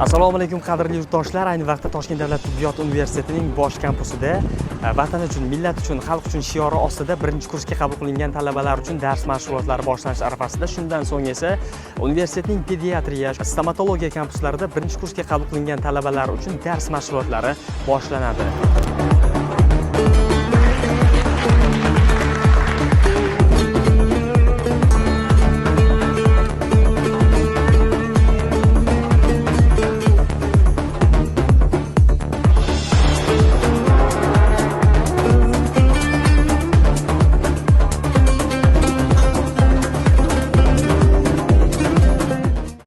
Assalomu alaykum, qadrli yurtdoshlar. Ayni vaqtda Toshkent davlat tibbiyot universitetining bosh kampusida "Vatan uchun, millat uchun, xalq uchun" shiori ostida birinchi kursga qabul qilingan talabalar uchun dars mashg'ulotlari boshlanish arafasida. Shundan so'ng esa universitetning pediatriya, stomatologiya kampuslarida birinchi kursga qabul qilingan talabalar uchun dars mashg'ulotlari boshlanadi.